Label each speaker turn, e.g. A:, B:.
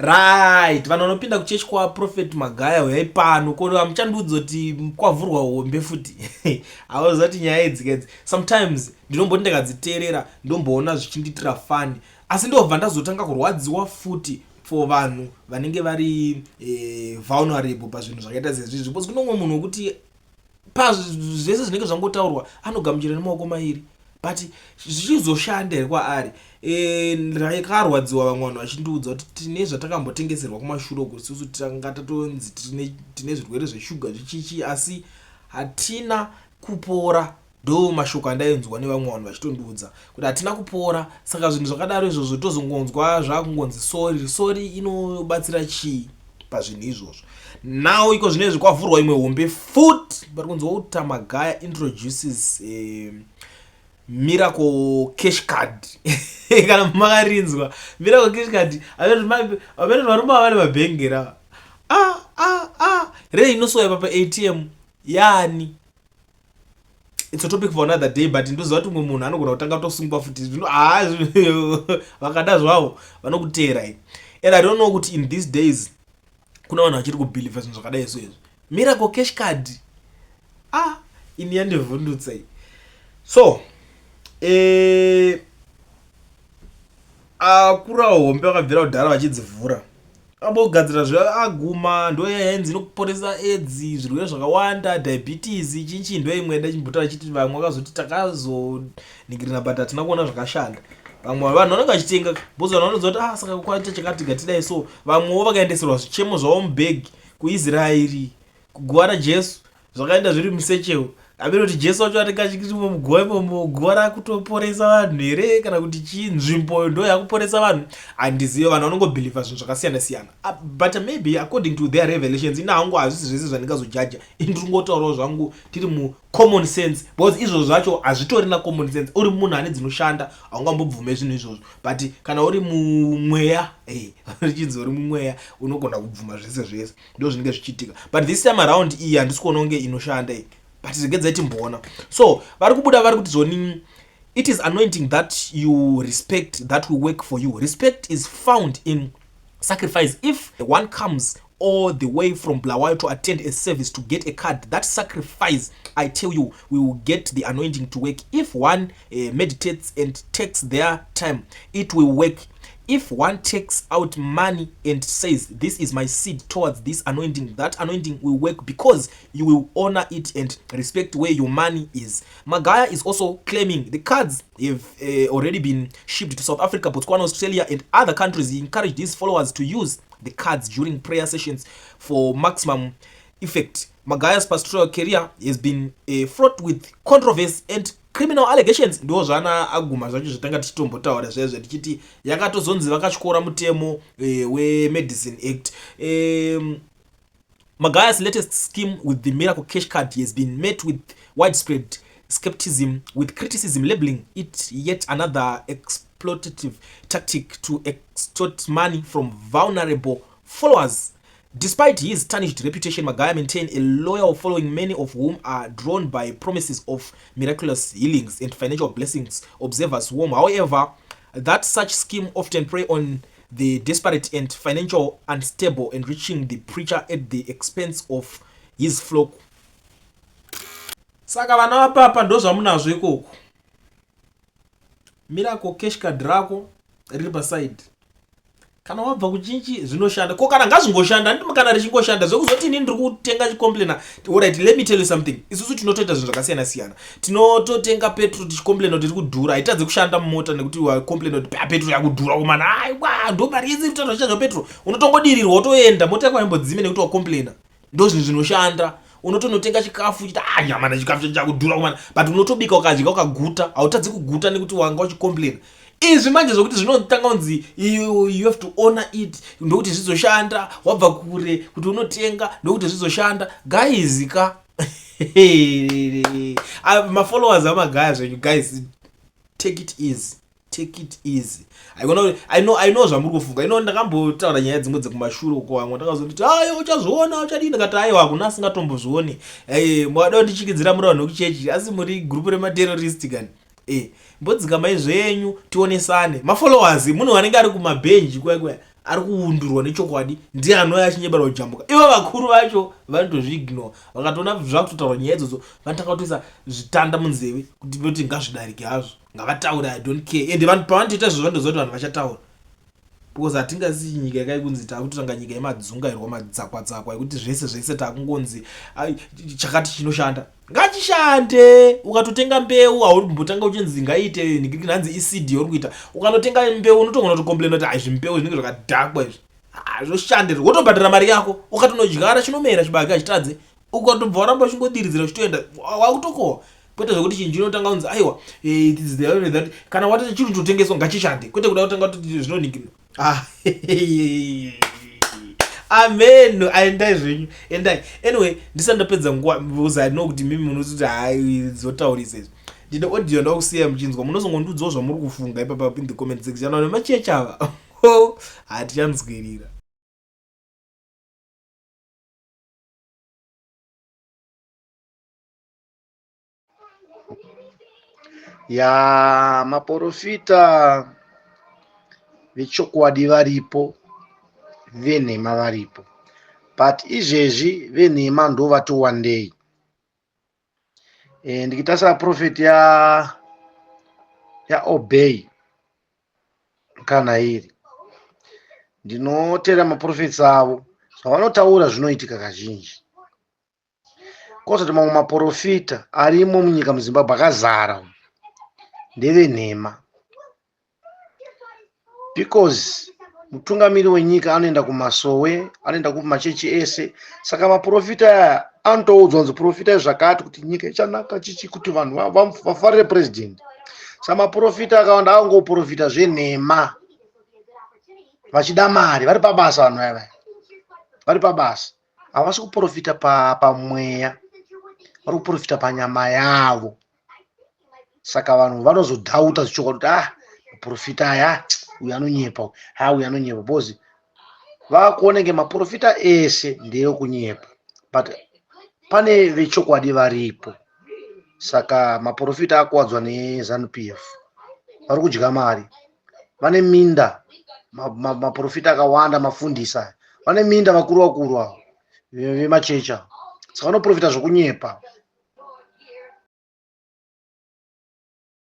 A: Right, vanhu vanopinda kuchechi kwaProphet Magaya huyai pano ko hamuchandiudza kuti kwavhurwa hombe futi. Hauziva kuti nyaya idzi kedzi. Sometimes ndinomboti ndikadziteerera ndomboona zvichindiitira fun asi ndobva ndazotanga kurwadziwa futi for vanhu vanenge vari vulnerable pazvinhu zvakaita sezvizvi because kune umwe munhu wekuti pazvese zvinenge zvangotaurwa anogamuchira nemaoko mairi but zvichizoshanda here kwaari? Ndakarwadziwa vamwe vanhu vachindiudza kuti tine zvatakambotengeserwa kumashure uko isusu tanga tatonzi tine zvirwere zveshuga zvichichi asi hatina kupora. Ndo mashoko andainzwa nevamwe vanhu vachitondiudza kuti hatina kupora, saka zvinhu zvakadaro izvozvo tozongonzwa zvakungonzi sorry. Sorry inobatsira chii pazvinhu izvozvo? Now iko zvino izvi kwavhurwa imwe hombe futi, pari kunzi Walter Magaya introduces miracle cash card. Kana makarinzwa miracle cash card, amene varume ava vane mabhengera rei inoswaipa pa ATM yani. It's a topic for another day, but ndoziva kuti umwe munhu anogona kutanga kutosungwa futi zvino. Vakada zvavo vanokuteera ini, and I don't know kuti in these days kuna vanhu vachiri kubhilivha zvinhu zvakadai so izvi. Miracle cash card, ini yandivhundutsa iyi. So akura hombe vakabvira kudhara vachidzivhura, ambogadzira zveaguma ndo yainzi inokuporesa aids, zvirwere zvakawanda, diabetes, chinchi. Ndo imwe ndachimbotaura chiti vamwe vakazoti takazoningirina but hatina kuona zvakashanda. Vamwe vanhu vanenge vachitenga because vanhu vanoziva kuti saka kwaita chakati gatidai. So vamwewo vakaendeserwa zvichemo zvavo mubhegi kuIsraeri, kuguva raJesu, zvakaenda zviri musecheu. Amene kuti Jesu wacho anenge achirimo muguva imomo, guva rakutoporesa vanhu here kana kuti chii, nzvimbo ndo yakuporesa vanhu, handizive. Vanhu vanongobhilivha zvinhu zvakasiyana siyana, but maybe according to their revelations. Ina hangu hazvisi zvese zvandingazojaja, ini ndiri kungotaurawo zvangu tiri mucommon sense, because izvozvo zvacho hazvitorina common sense. Uri munhu ane dzinoshanda haungambobvume zvinhu izvozvo, but kana uri mumweya, richinzi uri mumweya, unogona kubvuma zvese zvese. Ndo zvinenge zvichiitika, but this time around iyi handisi kuona kunge inoshanda iyi, but regedzai timboona. So vari kubuda vari kuti zvoni, "It is anointing that you respect that will work for you. Respect is found in sacrifice. If one comes all the way from Bulawayo to attend a service to get a card, that sacrifice, I tell you, we will get the anointing to work. If one meditates and takes their time, it will work. If one takes out money and says, 'This is my seed towards this anointing,' that anointing will work because you will honor it and respect where your money is." Magaya is also claiming the cards have already been shipped to South Africa, Botswana, Australia and other countries. He encouraged his followers to use the cards during prayer sessions for maximum effect. Magaya's pastoral career has been fraught with controversy and criminal allegations. Ndo zvana aguma zvacho zvatanga tichitombotaura zvaizvo, tichiti yakatozonzi vakatyora mutemo weMedicine Act. Magaya's latest scheme with the miracle cash card has been met with widespread skepticism, with criticism labeling it yet another exploitative tactic to extort money from vulnerable followers. Despite his tarnished reputation, Magaya maintained a loyal following, many of whom are drawn by promises of miraculous healings and financial blessings. Observers warn, however, that such scheme often prey on the desperate and financial unstable, enriching the preacher at the expense of his flock. Saka vana vapapa ndo zvamunazvo ikoko. Miracle cash card rako riri paside, kana wabva kuchinchi zvinoshanda. Ko kana ngazvingoshanda, handiti? Kana richingoshanda, zvekuzoti ini ndiri kutenga chicomplaina. Alright, let me tell you something. Isusu tinotoita zvinhu zvakasiyana siyana. Tinototenga petro tichicomplaina kuti iri kudhura, haitadzi kushanda mumota nekuti wacomplaina kuti petro yakudhura kumana. Aiwa, ndo mari yese iri kutaura petro. Unotongodirirwa, wotoenda, mota yako haimbodzime nekuti wacomplaina. Ndo zvinhu zvinoshanda. Unotonotenga chikafu uchiti, "Ah, nyamana, chikafu chacho chakudhura kumana," but unotobika, ukadya, ukaguta. Hautadzi kuguta nekuti wanga uchicomplaina. Izvi manje zvokuti zvinotanga kunzi you have to honor it ndokuti zvizoshanda, wabva kure kuti unotenga ndokuti zvizoshanda, guys ka. Mafollowers aMagaya zvenyu, guys, take it easy, take it easy. I know zvamuri kufunga. Ino ndakambotaura nyaya dzimwe dzekumashure uko, vamwe ndakazonditi, "Ayo, uchazviona, uchadini." Ndikati, "Aiwa, hakuna asingatombozvioni." Mwada kundichikidzira muri vanhu vekuchechi, asi muri gurupu rematerrorist kani. Mbodzikamai zvenyu, tionesane. Mafollowers, munhu anenge ari kumabhenji kuya kuya. ari kuundurwa nechokwadi ndiye anouya achinyeberwa kujambuka. Ivo vakuru vacho vanotozviignore, vakatoona zvakutotaurwa nyaya idzodzo vanotanga kutoisa zvitanda munzeve kuti voti ngazvidarike hazvo, ngavataure, I don't care. Ende vanhu pavanotoita izvozvo vanotoziva kuti vanhu vachataura, because hatingasi nyika yakai kunzi takutotanga nyika yemadzungairwa madzakwa-dzakwa ekuti zvese zvese takungonzi chakati chinoshanda ngachishande. Ukatotenga mbeu haumbotanga uchinzi ngaiite nhanzi iseed yauri kuita. Ukanotenga mbeu unotogona kutocomplaina kuti hai zvimbeu zvinenge zvakadhakwa izvi hazvoshandiri, wotobhadhara mari yako. Ukatonodyara chinomera chibage hachitadze, ukatobva waramba uchingodiridzira uchitoenda wakutokohwa. Kwete zvekuti chinhu chinotanga kunzi aiwa eh, kana watati chinhu chotengeswa ngachishande, kwete kuda kutanga kuti zvinoningirwa. Ah, amen, endai zvenyu, endai. Anyway, ndisati ndapedza nguva, because I know kuti mimi munototi hai dzotaurisa izvi, ndine audio ndakusiya muchinzwa, munozongondiudzawo zvamuri kufunga ipapa in the comment section. Vanhu vemachechi ava hatichanzwirira.
B: Ya, maporofita vechokwadi varipo, venhema varipo, but izvezvi venhema ndo vati wandei. E, ndikitarisa prophet ya yaobey kana iri ndinoteera maprofets avo, zvavanotaura zvinoitika kazhinji. Kozoti mamwe maporofita arimo munyika muZimbabwe akazara ndevenhema, because mutungamiri wenyika anoenda kumasowe, anoenda kumachechi ese, saka maporofita aya anotoudzwa kunzi profitai zvakati kuti nyika ichanaka chichi, kuti vanhu vafarire president. Saka maporofita akawanda angoprofita zvenhema vachida mari, vari pabasa vanhu vaya vaya vari pabasa, havasi kuprofita pamweya, vari kuprofita panyama yavo. Saka vanhu vanozodhauta zvichokwadi kuti ah, maprofita aya, uyu anonyepa, ha, uyu anonyepa, because vakuonenge maprofita ese ndeekunyepa, but pane vechokwadi varipo. Saka maprofita akuwadzwa neZanu PF, vari kudya mari, vane minda, maprofita akawanda, mafundisi aya vane minda, vakuru vakuru avo vemachechi avo, saka vanoprofita zvokunyepa.